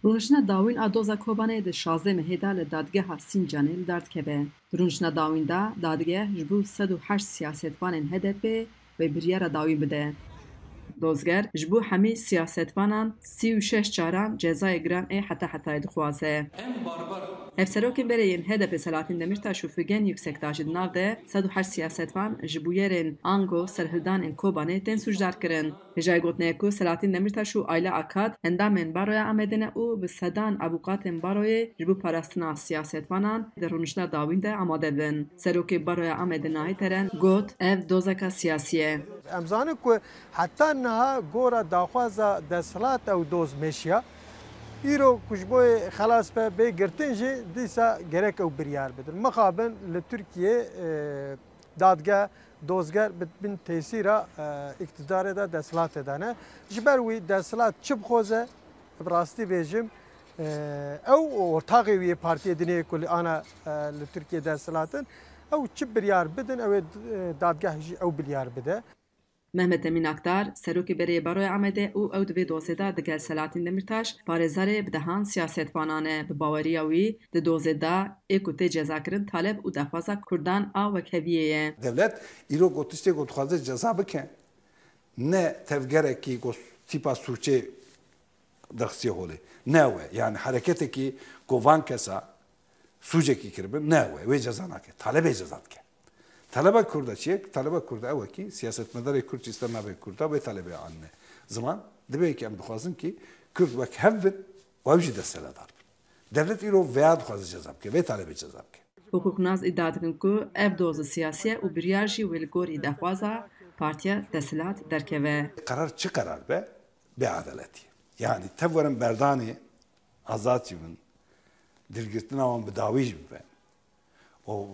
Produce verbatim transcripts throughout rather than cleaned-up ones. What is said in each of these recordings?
Rûniştina dawîn a doza Kobanê di şazdeh mehê de li dadgeha Sîncanê li dar dikeve. Di rûniştina dawîn de dadgeh ji bo sed û heşt siyasetvanên H D P wê biryara dawîn bide. Dozger ji bo hemî siyasetvanan sî û şeş caran cezayê giran ê heta hetayê dixwaze. Hevserokên berê yên H D P Selahattin Demirtaş û Figen Yüksektaş di nav de sed û heşt siyasetvan ji bûyerên ango serhildanên Kobanê tên sûcdar kirin. Hêjayî gotinê ye ku Selahattin Demirtaş û Ayla Akad endamên Baroya Amedê ne û bi sedan avûkatên baroyê ji bo parastina siyasetvanan di rûniştina dawîn de amade bin. Serokê Baroya Amedê Nahit Eren got, ev dozeka siyasî ye. Em zanin ku heta niha gora daxwaza desthilat ew doz meşiya. Îro ku ji bo xelas be bê girtin jî dîsa gerek ew biryar bidin. Mixabin li Tirkiye, e, dadgeh, dozger bi bin tesîra, e, îktidarê de, desthilatê de ne. Ji ber wî desthilat çi bixwaze, bi rastî bêjim, e, ew ortaxê wî yê partiyê dinê ku li ana, e, li Tirkiye desthilat in, ew çi biryar bidin, ew ê, e, dadgeh jî ew biryar bide. Mehmet Emîn Akdar, serokê berê Baroya Amedê û ew di vê dozê de digel Selahattin Demirtaş, parêzerê bi dehan siyasetvanan e. Bi baweriya wî di dozê de ê ku tê cezakirin taleb û daxwaza Kurdan a wekheviyê ye. Dewlet îro ku tiştê ku dixwaze ceza bike, ne tevgerekî ku tîpa sûcê derxistiye holê. Ne ew e. Yani hereketekî ku van kesa sûcekî kiribin, ne ew e. Wê ceza nake. Talebê ceza dike. Taleba Kurda çi ye? Taleba Kurda ew e ki siyasetmedarê Kurd jî ser navê Kurda wê talebê anine ziman. Dibê ki em dixwazin ki Kurd wek hev bin û ew jî desthilatdar bin. Dewlet îro veya dixwaze ceza bike. Vê talebê ceza bike. Hukuknas îdia dikin ku ev doza siyasî ye û biryar jî wê li gorî daxwaza partiya desthilat derkeve. Qerar çi qerar be, bêedaletî ye. Yani tev werin berdanê azad jî bin, dilgirtina wan bi dawî jî bibe. Û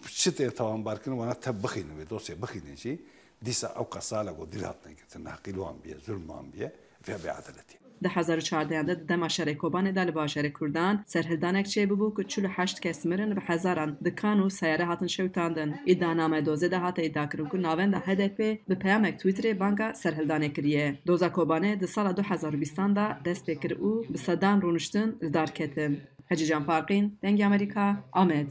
şitê tawanbarkirin wana tev bixînin, wê dosyê bixînin jî, dîsa ew qesale ku dîl hatine girtin, neheqî li wan biye, zulm wan biye, vê bêedaletî ye. Di hezar û çardehan de di dema şerê Kobanê de li bajarê Kurdan serhildanek çêbûbû ku çil û heşt kes mirin, bi hezaran dikan û seyare hatin şewitandin. Îdianame dozê de hate îdiakirin ku navenda H D P bi peyamek Twitterê banga serhildanê kiriye. Doza Kobanê di sala du hezar û bîstan de dest pê kir û bi sedan rûniştin li dar ketin. Hecîcan Farqîn, Dengê Amerîka, Amed.